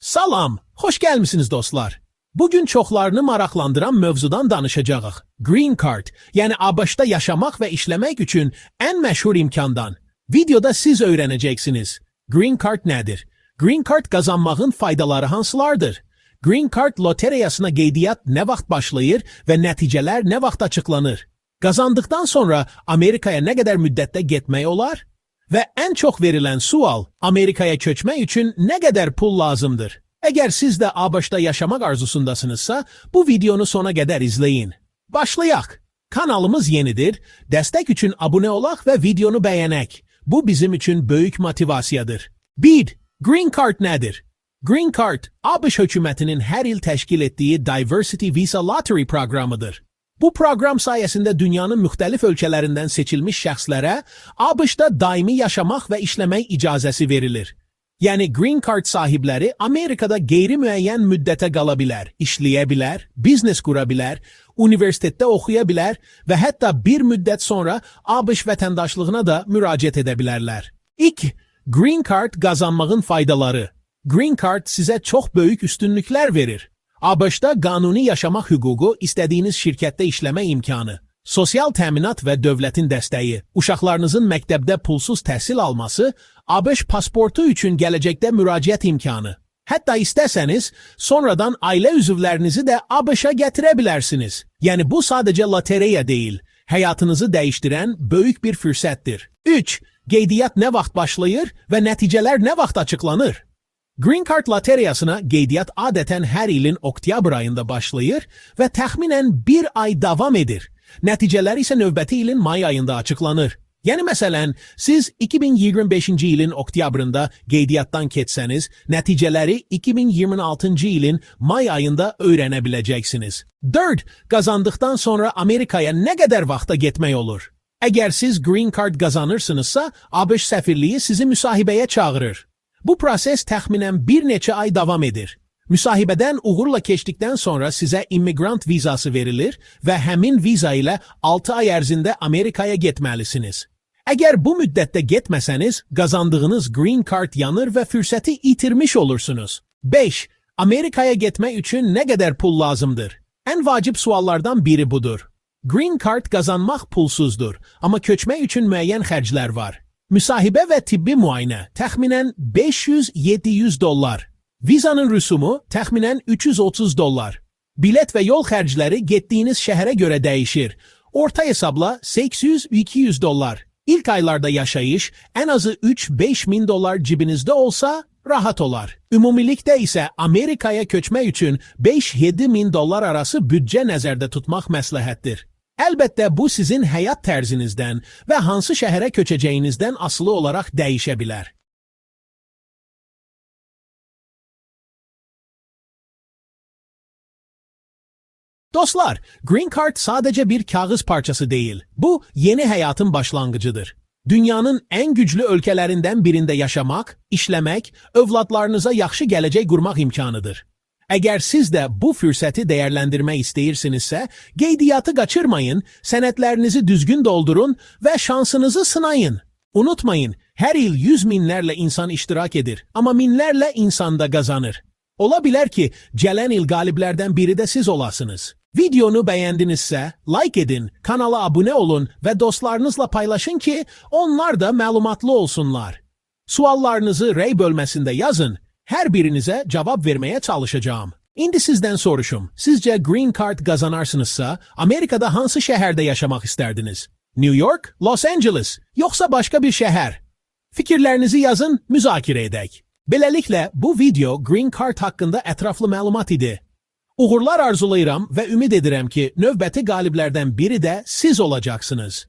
Salam, xoş gəlmisiniz dostlar. Bugün çoxlarını maraqlandıran mövzudan danışacağıq. Green Card, yəni ABŞ-da yaşamaq və işləmək üçün ən məşhur imkandan. Videoda siz öyrənəcəksiniz. Green Card nədir? Green Card qazanmağın faydaları hansılardır? Green Card loteriyasına qeydiyyat nə vaxt başlayır və nəticələr nə vaxt açıqlanır? Qazandıqdan sonra Amerikaya nə qədər müddətdə getmək olar? Və ən çox verilən sual, Amerikaya köçmək üçün nə qədər pul lazımdır? Əgər siz də ABŞ-da yaşamaq arzusundasınızsa, bu videonu sona qədər izləyin. Başlayaq. Kanalımız yenidir. Dəstək üçün abunə olaq və videonu bəyənək. Bu bizim üçün böyük motivasiyadır. 1. Green Card nədir? Green Card, ABŞ hökumətinin hər il təşkil etdiyi Diversity Visa Lottery proqramıdır. Bu proqram sayəsində dünyanın müxtəlif ölkələrindən seçilmiş şəxslərə ABŞ-da daimi yaşamaq və işləmək icazəsi verilir. Yəni Green Card sahibləri Amerikada qeyri-müəyyən müddətə qala bilər, işləyə bilər, biznes qura bilər, universitetdə oxuya bilər və hətta bir müddət sonra ABŞ vətəndaşlığına da müraciət edə bilərlər. 2. Green Card qazanmağın faydaları. Green Card sizə çox böyük üstünlüklər verir. ABŞ-da qanuni yaşamaq hüququ, istədiyiniz şirkətdə işləmə imkanı, sosial təminat və dövlətin dəstəyi, uşaqlarınızın məktəbdə pulsuz təhsil alması, ABŞ pasportu üçün gələcəkdə müraciət imkanı. Hətta istəsəniz, sonradan ailə üzvlərinizi də ABŞ-a gətirə bilərsiniz. Yəni bu sadəcə lotereya deyil, həyatınızı dəyişdirən böyük bir fürsətdir. 3. Qeydiyyat nə vaxt başlayır və nəticələr nə vaxt açıqlanır? Green Card loteriyasına qeydiyyat adətən hər ilin oktyabr ayında başlayır və təxminən bir ay davam edir. Nəticələr isə növbəti ilin may ayında açıqlanır. Yəni məsələn, siz 2025-ci ilin oktyabrında qeydiyyatdan keçsəniz, nəticələri 2026-cı ilin may ayında öyrənə biləcəksiniz. 4. Qazandıqdan sonra Amerikaya nə qədər vaxta getmək olur? Əgər siz Green Card qazanırsınızsa, ABŞ səfirliyi sizi müsahibəyə çağırır. Bu proses təxminən bir neçə ay davam edir. Müsahibədən uğurla keçdikdən sonra sizə immigrant vizası verilir və həmin viza ilə 6 ay ərzində Amerikaya getməlisiniz. Əgər bu müddətdə getməsəniz, qazandığınız Green Card yanır və fürsəti itirmiş olursunuz. 5. Amerikaya getmək üçün nə qədər pul lazımdır? Ən vacib suallardan biri budur. Green Card qazanmaq pulsuzdur, amma köçmək üçün müəyyən xərclər var. Müsahibə və tibbi müayinə təxminən 500-700 dollar. Vizanın rüsumu təxminən 330 dollar. Bilet və yol xərcləri getdiyiniz şəhərə görə dəyişir. Orta hesabla 800-200 dollar. İlk aylarda yaşayış ən azı 3-5 min dollar cibinizdə olsa rahat olar. Ümumilikdə isə Amerikaya köçmək üçün 5-7 min dollar arası büdcə nəzərdə tutmaq məsləhətdir. Əlbəttə bu sizin həyat tərzinizdən və hansı şəhərə köçəcəyinizdən asılı olaraq dəyişə bilər. Dostlar, Green Card sadəcə bir kağız parçası deyil. Bu, yeni həyatın başlanğıcıdır. Dünyanın ən güclü ölkələrindən birində yaşamaq, işləmək, övladlarınıza yaxşı gələcək qurmaq imkanıdır. Əgər siz də bu fürsəti dəyərləndirmək istəyirsinizsə, qeydiyyatı qaçırmayın, sənədlərinizi düzgün doldurun və şansınızı sınayın. Unutmayın, hər il yüz minlərlə insan iştirak edir, amma minlərlə insan da qazanır. Ola bilər ki, gələn il qaliblərdən biri də siz olasınız. Videonu bəyəndinizsə, like edin, kanala abunə olun və dostlarınızla paylaşın ki, onlar da məlumatlı olsunlar. Suallarınızı rey bölməsində yazın. Hər birinizə cavab verməyə çalışacağım. İndi sizdən soruşum. Sizcə Green Card qazanarsınızsa, Amerikada hansı şəhərdə yaşamaq istərdiniz? New York, Los Angeles, yoxsa başqa bir şəhər? Fikirlərinizi yazın, müzakirə edək. Beləliklə, bu video Green Card haqqında ətraflı məlumat idi. Uğurlar arzulayıram və ümid edirəm ki, növbəti qaliblərdən biri də siz olacaqsınız.